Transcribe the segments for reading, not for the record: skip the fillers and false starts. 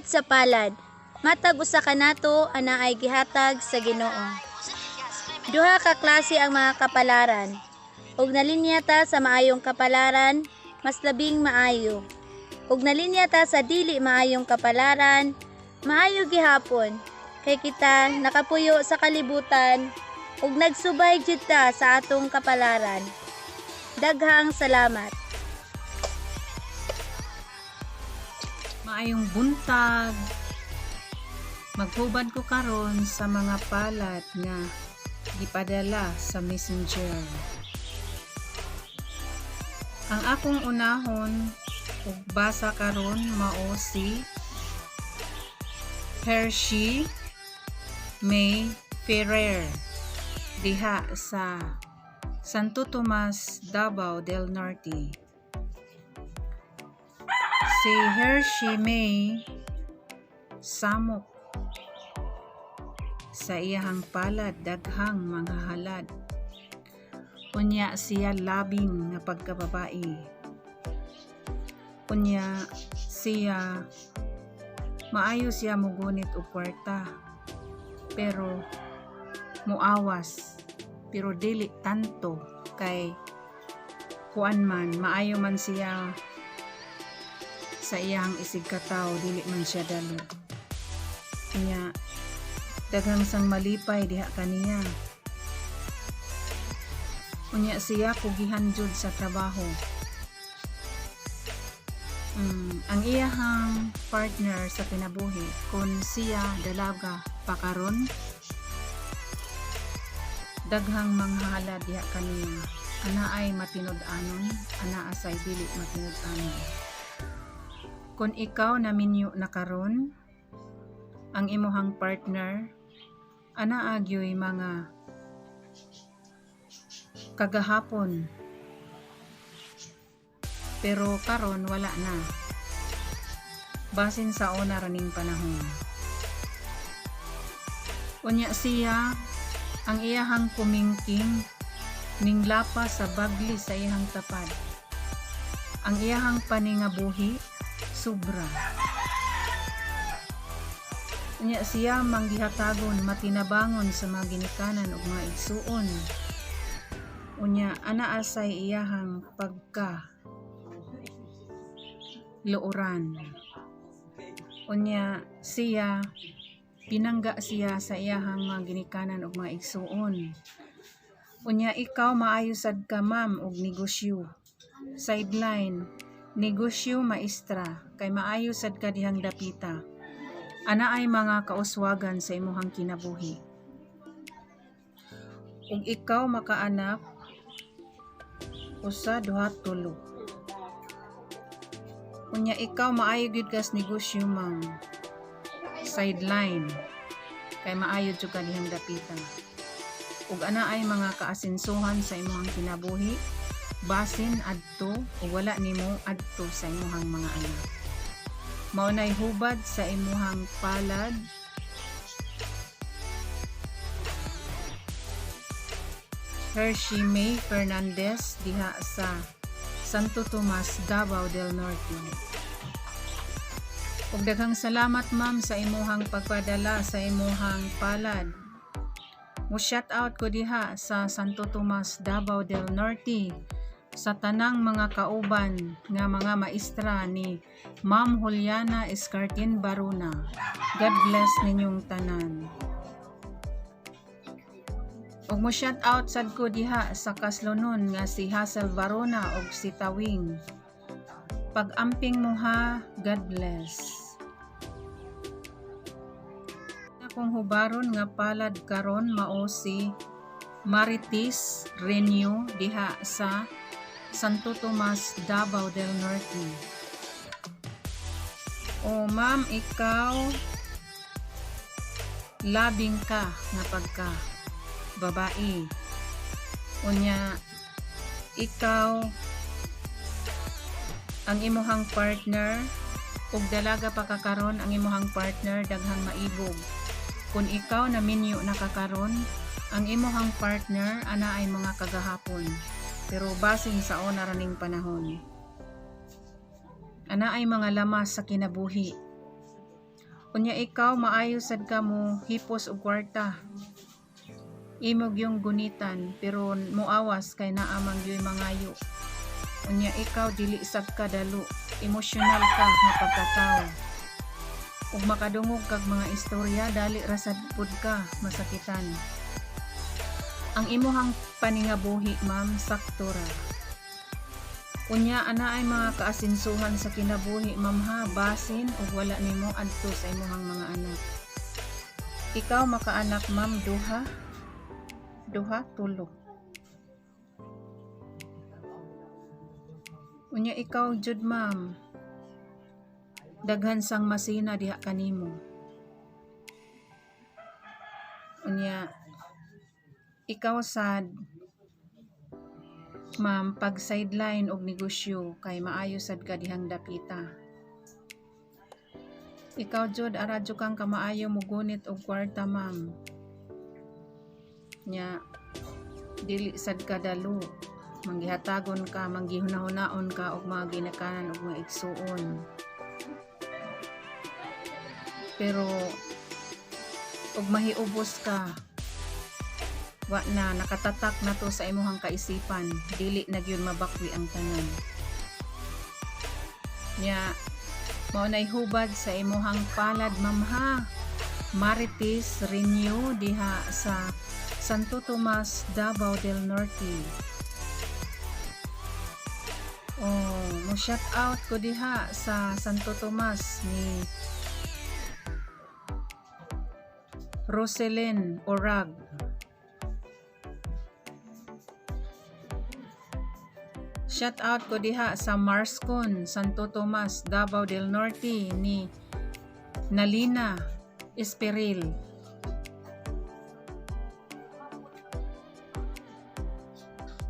Hubad sa palad. Matag usa kanato anaay gihatag sa Ginoo. Duha ka klase ang mga kapalaran. Ug nalinya ta sa maayong kapalaran, mas labing maayo. Ug nalinya ta sa dili maayong kapalaran, maayo gihapon kay kita nakapuyo sa kalibutan ug nagsubay jud ta sa atong kapalaran. Daghang salamat. Maayong buntag. Maghubad ko karon sa mga palad nga gipadala sa Messenger. Ang akong unahon ug basa karon mao si Hershey May Ferrer diha sa Santo Tomas, Davao del Norte. Si Hershey May samok sa iyahang palad, daghang mga halad. Unya siya labing nga pagkababae. Unya siya maayo siya mugunit og kwarta, pero muawas, pero dili tanto kay kuan man, maayo man siya sa iyang isig katawo, dili man siya dali. Unya daghang sang malipay diha kaniya. Unya siya kugihan jud sa trabaho. Ang iyahang partner sa kinabuhi, kung siya dalaga pa karon, daghang manghahalad diha kaniya. Ana ay matinud-anon, ana asay dili matinud-anon. Kung ikaw naminyo na karon, ang imuhang partner anaa gyoy mga kagahapon, pero karon wala na, basin sa una raning panahon. Unya siya, ang iyahang kumingking ning lapas sa bagli sa iyahang tapad. Ang iyahang paningabuhi sobra. Unya siya manggihatagon, matinabangon sa mga ginikanan ug mga igsuon. Unya ana asay iyahang pagka luoran. Unya siya pinangga siya sa iyahang mga ginikanan ug mga igsuon. Unya ikaw maayo sad ka, ma'am, og negosyo. Sideline, negosyo maestra, kay maayo sad ka dihang dapita. Ana ay mga kauswagan sa imuhang kinabuhi. Ug ikaw makaanak, usa, duha, tulo. Unya ikaw maayo gyud kas negosyo, ma'am. Sideline, kay maayo jud ka dihang dapita. Ug ana ay mga kaasinsuhan sa imuhang kinabuhi, basin adto o wala nimo adto sa imuhang mga anak. Mao nay hubad sa imuhang palad. Hershey May Fernandez diha sa Santo Tomas, Davao del Norte. Ug daghang salamat, ma'am, sa imuhang pagpadala sa imuhang palad. Mo shout out ko diha sa Santo Tomas, Davao del Norte, sa tanang mga kauban nga mga maestra ni Ma'am Juliana Escartin Baruna. God bless ninyong tanan. Ug mo shout out sad ko diha sa Kaslonon nga si Hazel Barona ug si Tawing. Pag-amping mo ha, God bless. Akong hubaron nga palad karon mao si Marites Renio diha sa Santo Tomas, Davao del Norte. O ma'am, ikaw labing ka nga pagka babae. Unya ikaw, ang imuhang partner, ug dalaga pa ka karon, ang imuhang partner daghang maibog. Kung ikaw naminyo na ka karon, ang imuhang partner ana ay mga kagahapon, pero basin sa una raning panahon. Ana ay mga lamas sa kinabuhi. Unya ikaw, maayo sad ka mo hipos og kwarta. Imog yung gunitan pero muawas kay naa man gyoy mangayo. Unya ikaw, dili sad ka dalo, emosyonal ka nga pagkatao. Ug makadungog kag mga istorya, dali ra sad pud ka masakitan. Ang imuhang paningabuhi, ma'am, sakto ra. Unya ana ay mga kaasinsuhan sa kinabuhi, ma'am, ha, basin ug wala nimo adto sa imuhang mga anak. Ikaw makaanak, ma'am, duha, duha, tulo. Unya ikaw jud, ma'am, daghan sang masina diha kanimo. Unya ikaw sad, ma'am, pag sideline og negosyo kay maayo sad ka dihang dapita. Ikaw jud, ara jud kang kamaayo mogunit og kwarta, ma'am. Nya dili sad ka dalo, manggihatagon ka, manggihuna-hunaon ka og mga ginikanan og mga igsuon. Pero og mahiubos ka, wa na, nakatatak na to sa imuhang kaisipan, dili na gyud mabakwi ang tanan. Nya mao nay hubad sa imuhang palad, ma'am, ha. Marites Renew diha sa Santo Tomas, Davao del Norte. Oh, mo shout out ko diha sa Santo Tomas ni Roselyn Orag. Shout out ko diha sa Marscon, Santo Tomas, Davao del Norte ni Nalina Esperil.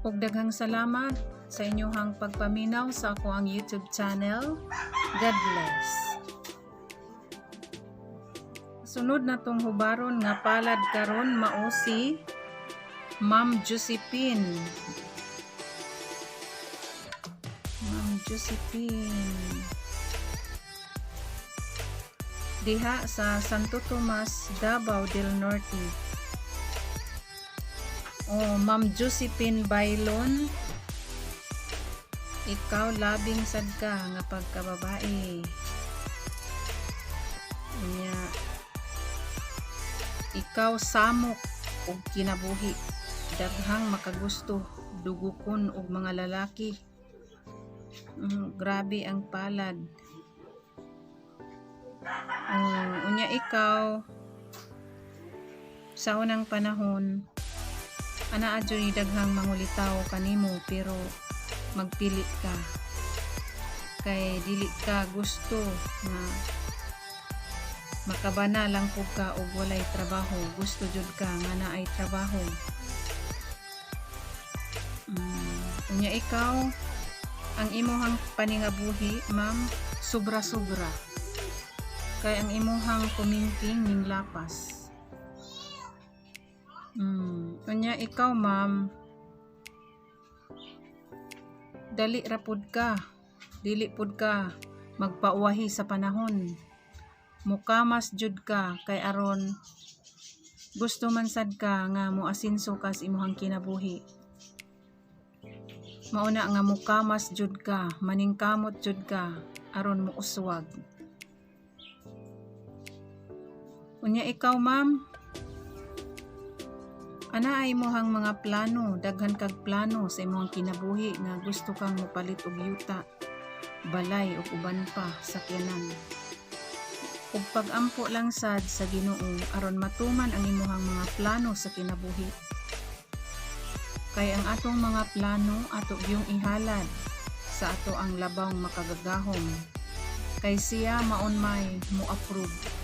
Ug daghang salamat sa inyong pagpaminaw sa ako ang YouTube channel. God bless. Sunod na tong hubaron nga palad karon mao si Ma'am Josephine. Ma'am Josephine. Diha sa Santo Tomas, Davao del Norte. Oh, Ma'am Josephine Bailon, ikaw labing sad ka nga pagkababae. Unya ikaw samok og kinabuhi, daghang makagusto, dugukon og mga lalaki. Grabe ang palad. Unya ikaw sa unang panahon, anaa jud daghang mangulitaw kanimo, pero magpili ka kay dili ka gusto nga makabana lang pud ka og walay trabaho. Gusto jud ka nga naay trabaho. Unya ikaw, ang imuhang paningabuhi, ma'am, sobra-sobra kay ang imuhang kumingking ning lapas. Unya ikaw, ma'am, dali ra pud ka, dili pud ka magpauwahi sa panahon. Mukamas jud ka kay aron gusto man sad ka nga moasinso ka sa imuhang kinabuhi. Mauna nga mukamas jud ka, maningkamot jud ka aron mouswag. Unya ikaw, ma'am, ana ay imuhang mga plano, daghan kag plano sa imuhang kinabuhi nga gusto kang mopalit og yuta, balay ug uban pa sakyanan. Ug pag-ampo lang sad sa Ginoo aron matuman ang imuhang mga plano sa kinabuhi. Kay ang atong mga plano ato gyung ihalad sa ato ang labawng makagagahom. Kay siya maon may mo-approve.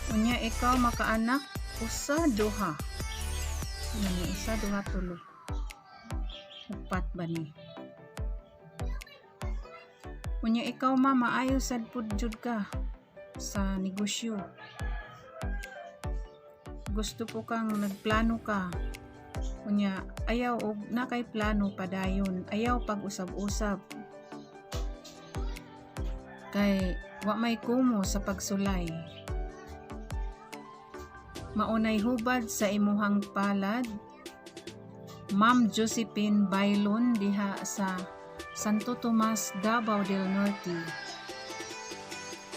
Unya ikaw makaanak usa, duha. Unya usa, duha, tulo. Upat ba ni? Unya ikaw, ma, maayo sad pud jud ka sa negosyo. Gusto po kang nagplano ka Unya ayaw og naa kay plano padayon, ayaw pag-usab-usab. Kay wa may kumo sa pagsulay. Maunay hubad sa imuhang palad, Ma'am Josephine Bailon diha sa Santo Tomas, Davao del Norte.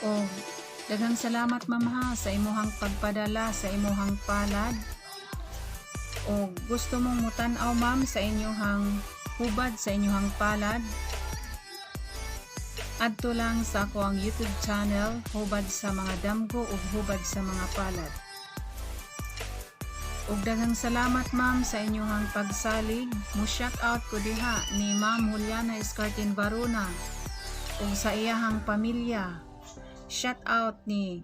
O daghang salamat, ma'am ha, sa imuhang pagpadala sa imuhang palad. O gusto mong mutan-aw, ma'am, sa inyuhang hubad sa inyuhang palad, adto lang sa akoang YouTube channel, Hubad sa Mga Damgo ug Hubad sa Mga Palad. Ug daghang salamat, ma'am, sa inyuhang pagsalig. Mo shout out ko diha ni Ma'am Juliana Escartin Varuna ug sa iyahang pamilya. Shout out ni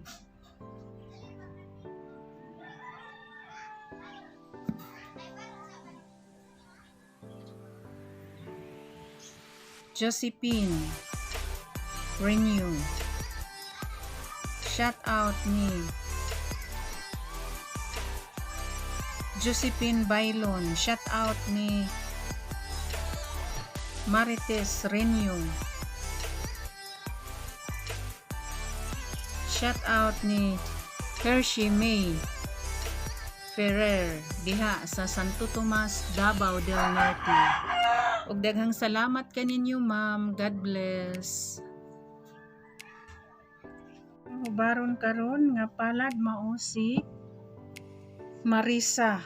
Josephine Renew. Shout out ni Josephine Bailon. Shout out ni Marites Renew. Shout out ni Hershey May Ferrer diha sa Santo Tomas, Davao del Norte. Ug daghang salamat kaninyo, ma'am. God bless. Hubaron karon nga palad mao si Marisa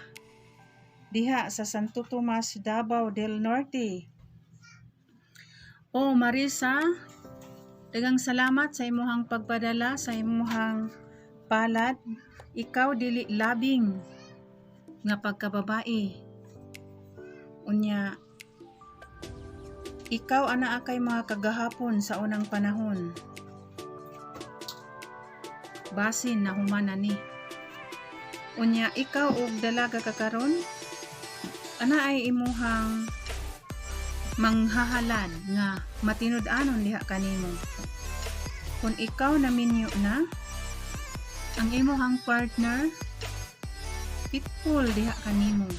diha sa Santo Tomas, Davao del Norte. Oh Marisa, daghang salamat sa imuhang pagpadala sa imuhang palad. Ikaw dili labing nga pagkababae. Unya ikaw anaa kay mga kagahapon sa unang panahon. Basin na human na ni. Unya ikaw og dalaga ka karon, ana ay imuhang manghahalad nga matinud-anon diha kanimo. Kung ikaw naminyo na, ang imuhang partner faithful diha kanimo.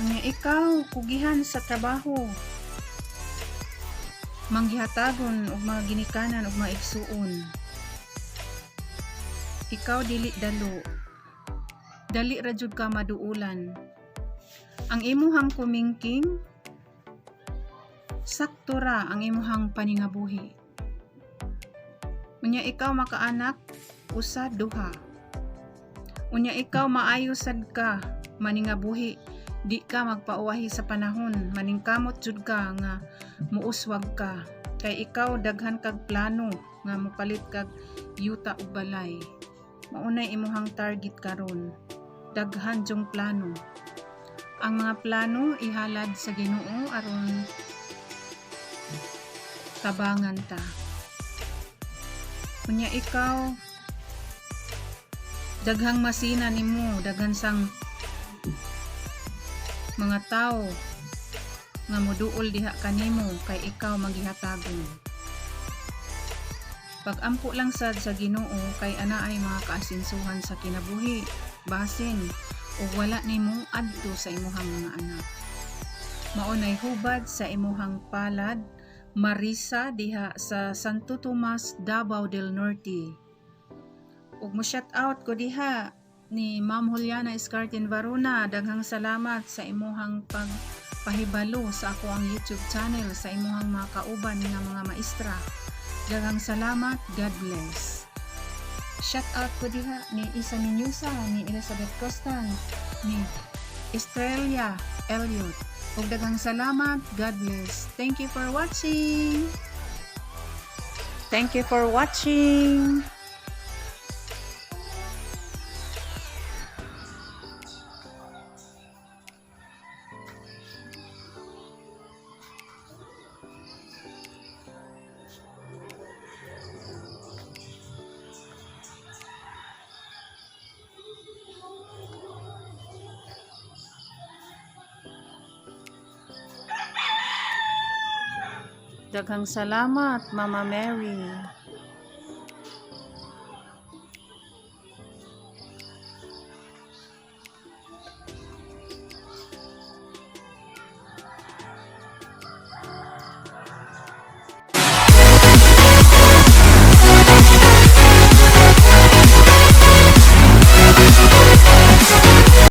Unya ikaw kugihan sa trabaho, manggihatagon og mga ginikanan og mga igsuon. Ikaw dili dalo. Dali ra jud ka maduulan. Ang imuhang kumingking, sakto ra ang imuhang paningabuhi. Unya ikaw makaanak usa, duha. Unya ikaw maayo sad ka maningabuhi, di ka magpauwahi sa panahon, maningkamot jud ka nga muuswag ka kay ikaw daghan kag plano nga mopalit kag yuta ug balay. Maunay imuhang target karon. Daghan jung plano. Ang mga plano ihalad sa Ginoo aron tabangan ta. Unya ikaw daghang masina nimo, daghan sang mga tao nga moduol diha kanimo kay ikaw magihatagon. Pag-ampo lang sad sa Ginoo kay ana ay mga kaasinsuhan sa kinabuhi, basin ug wala nimo adto sa imuhang mga anak. Maunay hubad sa imuhang palad, Marisa diha sa Santo Tomas, Davao del Norte. Ug mo shout out ko diha ni Ma'am Juliana Escartin Varuna, daghang salamat sa imuhang pagpahibalo sa akoang YouTube channel sa imuhang mga kauban nga mga maestra. Daghang salamat, God bless. Shout out ko diha ni Isa Minyusa, ni Elizabeth Costan, ni Estrella Elliot. Ug daghang salamat, God bless. Thank you for watching. Thank you for watching. Daghang salamat, Mama Mary.